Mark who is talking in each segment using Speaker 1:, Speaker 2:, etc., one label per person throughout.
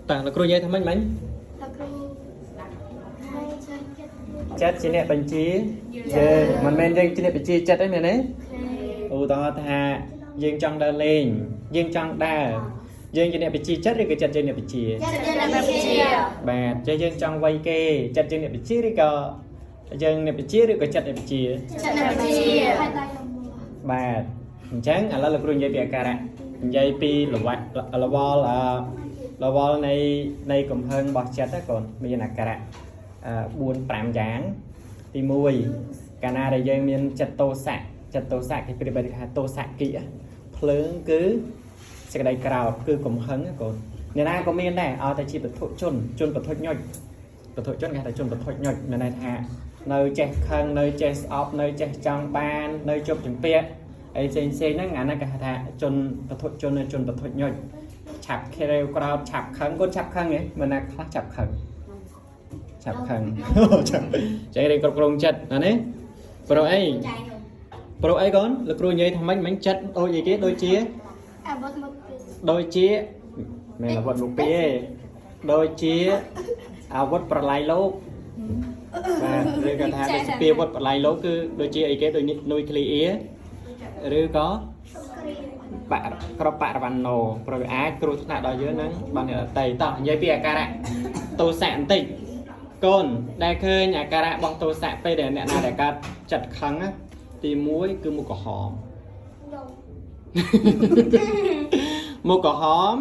Speaker 1: តើលោកគ្រូនិយាយថាម៉េចមិញ
Speaker 2: លោកគ្រូហើយចិត្ត
Speaker 1: ចិត្តជាអ្នកបញ្ជាយើងមិនមែនយើងជាអ្នកបញ្ជាចិត្តទេមែនទេឧទាហរណ៍ថាយើងចង់ដើរលេងយើងចង់ដើរយើងជាអ្នកបញ្ជាចិត្តឬក៏ចិត្តយើងអ្នកបញ្ជា
Speaker 2: ចិត្តជាអ្នកបញ្ជា
Speaker 1: បាទចេះយើងចង់វាយគេចិត្តយើងអ្នកបញ្ជាឬក៏យើងអ្នកបញ្ជាឬក៏ចិត្តអ្នកបញ្ជា
Speaker 2: ចិត្តអ្នកបញ្ជាហើយដៃលំមក
Speaker 1: បាទអញ្ចឹងឥឡូវលោកគ្រូនិយាយពីអាការៈនិយាយពីលវៈលវលអឺលវលនៃកំហឹងរបស់ចិត្តណាកូនមានអាការៈ4 5យ៉ាងទី1កាលណាដែលយើងមានចិត្តទោសៈចិត្តទោសៈគេប្រៀបបីថាទោសៈគិភ្លើងគឺសេចក្តីក្រោធគឺកំហឹងណាកូនអ្នកណាក៏មានដែរឲ្យតែជាបឋុជនជនបឋុញុចបឋុជនគេហៅថាជនបឋុញុចមានន័យថានៅចេះខឹងនៅចេះស្អប់នៅចេះចង់បាននៅជប់ជំពាក់អីផ្សេងផ្សេងហ្នឹងអាហ្នឹងគេហៅថាជនបឋុជនជនបឋុញុចឆាប់ខេរវក្រោធឆាប់ខឹងកូនឆាប់ខឹងហ៎មិនណាខ្លះឆាប់ខឹងឆាប់ខឹងឆាប់ចឹងរៀនគ្រប់គ្រងចិត្តណានេះប្រូអីប្រូអីកូនលោកគ្រូនិយាយថាម៉េចមិញចិត្តដូចអីគេដូចជា
Speaker 2: អាវុធមកពី
Speaker 1: ដូចជាមិនអាវុធមុខពីទេដូចជាអាវុធប្រឡាយលោកបាទឬក៏ថាដូចជាអាវុធប្រឡាយលោកគឺដូចជាអីគេដូចនុយក្លីអៀឬក៏បក្របបរវណ្ណោព្រោះវាអាចគ្រោះថ្នាក់ដល់យើងនឹងបានអ្នកដតីតោះនិយាយពីអាការៈទោសៈបន្តិចកូនដែលឃើញអាការៈរបស់ទោសៈពេលដែលអ្នកណាដែលកើតចិត្តខឹងណាទី1គឺមុខក្រហម មុខក្រហម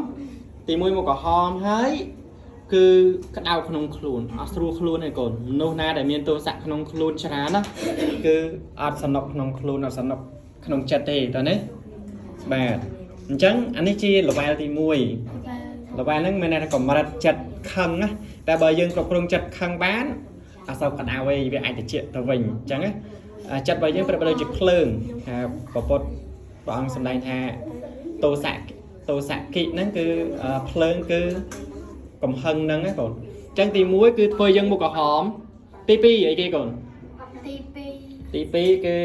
Speaker 1: ទី1មុខក្រហមហើយគឺក្តៅក្នុងខ្លួនអត់ស្រួលខ្លួនទេកូនមនុស្សណាដែលមានទោសៈក្នុងខ្លួនច្រើនណាគឺអត់សនុកក្នុងខ្លួនអត់សនុកក្នុងចិត្តទេតើនេះបាទអញ្ចឹងអានេះជា level ទី1 level ហ្នឹងមានន័យថាកម្រិតចិត្តខឹងណាតែបើយើងគ្រប់គ្រងចិត្តខឹងបានអត់សូវក្តៅទេវាអាចត្រជាក់ទៅវិញអញ្ចឹងណាអាចិត្តរបស់យើងប្រៀបដូចជាភ្លើងថាពពុទ្ធព្រះអង្គសម្ដែងថា ទោសៈទោសៈគិហ្នឹងគឺភ្លើងគឺកំហឹងហ្នឹងណាកូនអញ្ចឹងទី1គឺធ្វើយើងមុខក្រហមទី2អីគេកូន
Speaker 2: ទី2
Speaker 1: ទី2គឺ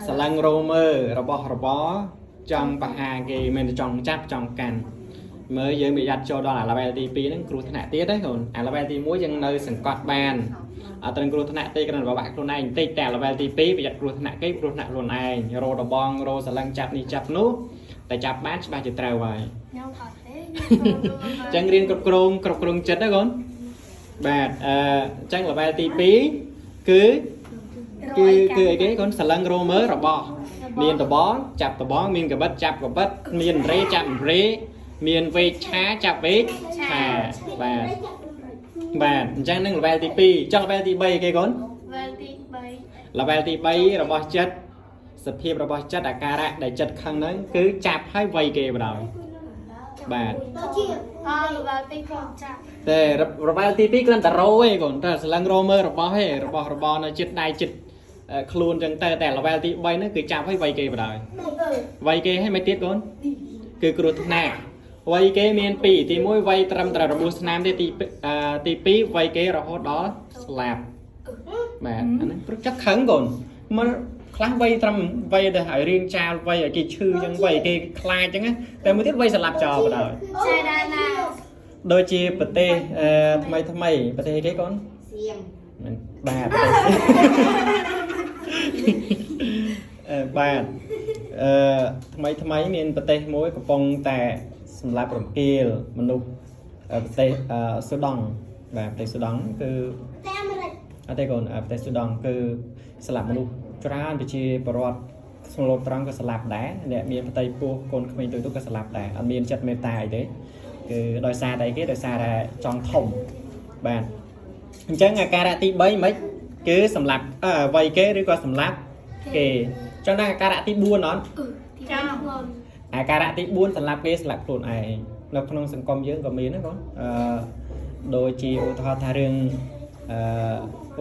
Speaker 1: ស្រឡាញ់រោមើរបស់របរចង់បហាគេមិនតែចង់ចាប់ចង់កាន់មើលយើងប្រយ័ត្នចូលដល់អា level ទី2ហ្នឹងគ្រោះថ្នាក់ទៀតណាកូនអា level ទី1យើងនៅសង្កត់បានអត់ត្រឹមគ្រោះថ្នាក់ទេគ្រាន់តែបាក់ខ្លួនឯងបន្តិចតែ level ទី2ប្រយ័ត្នគ្រោះថ្នាក់គេគ្រោះថ្នាក់ខ្លួនឯងរោដបងរោស្រឡឹងចាប់នេះចាប់នោះតែចាប់បានច្បាស់ជាត្រូវហើយ
Speaker 2: ខ្ញុំអត់ទេ
Speaker 1: អញ្ចឹងរៀនគ្រប់គ្រងគ្រប់គ្រងចិត្តណាកូនបាទអញ្ចឹង level ទី2គឺគឺគឺអីគេកូនសលឹងរោមើរបស់មានដបងចាប់ដបងមានកបិតចាប់កបិតមានរេចាប់រេមានវេកឆាចាប់វេកឆាបាទបាទអញ្ចឹងនឹង level ទី2ចង់ level ទី3អីគេកូន
Speaker 2: level ទី3
Speaker 1: level ទី3របស់ចិត្តសភាពរបស់ចិត្តអាការៈដែលចិត្តខឹងហ្នឹងគឺចាប់ហើយវៃគេបណ្ដោយបាទ
Speaker 2: អ level ទី2ចាប់
Speaker 1: តែរបល់ទី2គ្រាន់តែរោឯងកូនតែស្លឹងរោមើលរបស់ឯងរបស់របរនៅចិត្តដៃចិត្តខ្លួនចឹងតែតែ level ទី3ហ្នឹងគឺចាប់ឲ្យវាយគេបណ្ដោយវាយគេឲ្យមិនទៀតកូនគឺគ្រោះថ្នាក់វាយគេមាន2ទី1វាយត្រឹមតែរបួសស្នាមទេទីទី2វាយគេរហូតដល់ស្លាប់បាទអាហ្នឹងព្រោះចឹកខឹងកូនមកខ្លះវាយត្រឹមវាយទៅឲ្យរៀងចាលវាយឲ្យគេឈឺចឹងវាយគេខ្លាចចឹងណាតែមួយទៀតវាយស្លាប់ចោលបណ្ដោយ
Speaker 2: ចៃដាណា
Speaker 1: ដូចជាប្រទេសថ្មីថ្មីប្រទេសអីគេកូន
Speaker 3: សៀម
Speaker 1: មិនបាទប្រទេសបាទអឺថ្មីថ្មីមានប្រទេសមួយកំពុងតែសម្លាប់រង្គាលមនុស្សប្រទេសស៊ូដង់បាទប្រទេសស៊ូដង់គឺ
Speaker 2: តែអាមេរិក
Speaker 1: អត់ទេកូនប្រទេសស៊ូដង់គឺស្លាប់មនុស្សច្រើនប្រជាពលរដ្ឋស្លូតត្រង់ក៏ស្លាប់ដែរអ្នកមានផ្ទៃពោះកូនក្មេងតូចៗក៏ស្លាប់ដែរអត់មានចិត្តមេត្តាអីទេគឺដោយសារតែអីគេដោយសារតែចង់ធំបាទអញ្ចឹងអាការៈទី3មិនគឺសម្លាប់វ័យគេឬក៏សម្លាប់គេចង់ដល់អាការៈទី4អត់
Speaker 2: ចាំ
Speaker 1: អាការៈទី4សម្លាប់គេសម្លាប់ខ្លួនឯងនៅក្នុងសង្គមយើងក៏មានណាកូនអឺដូចជាឧទាហរណ៍ថារឿង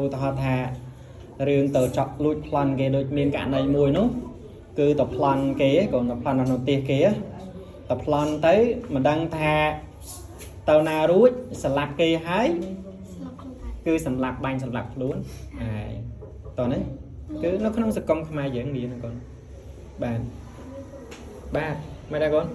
Speaker 1: ឧទាហរណ៍ថារឿងទៅចក់លួចប្លន់គេដូចមានករណីមួយនោះគឺទៅប្លន់គេកូនទៅប្លន់នៅក្នុងផ្ទះគេទៅប្លន់ទៅមិនដឹងថាទៅណារួចសម្លាប់គេហើយ
Speaker 2: ស្លាប់ខ្លួនឯង
Speaker 1: គឺសម្លាប់បាញ់សម្លាប់ខ្លួនឯងតោះនេះគឺនៅក្នុងសង្គមខ្មែរយើងមានណាកូនបាទបាទមិនដែរកូន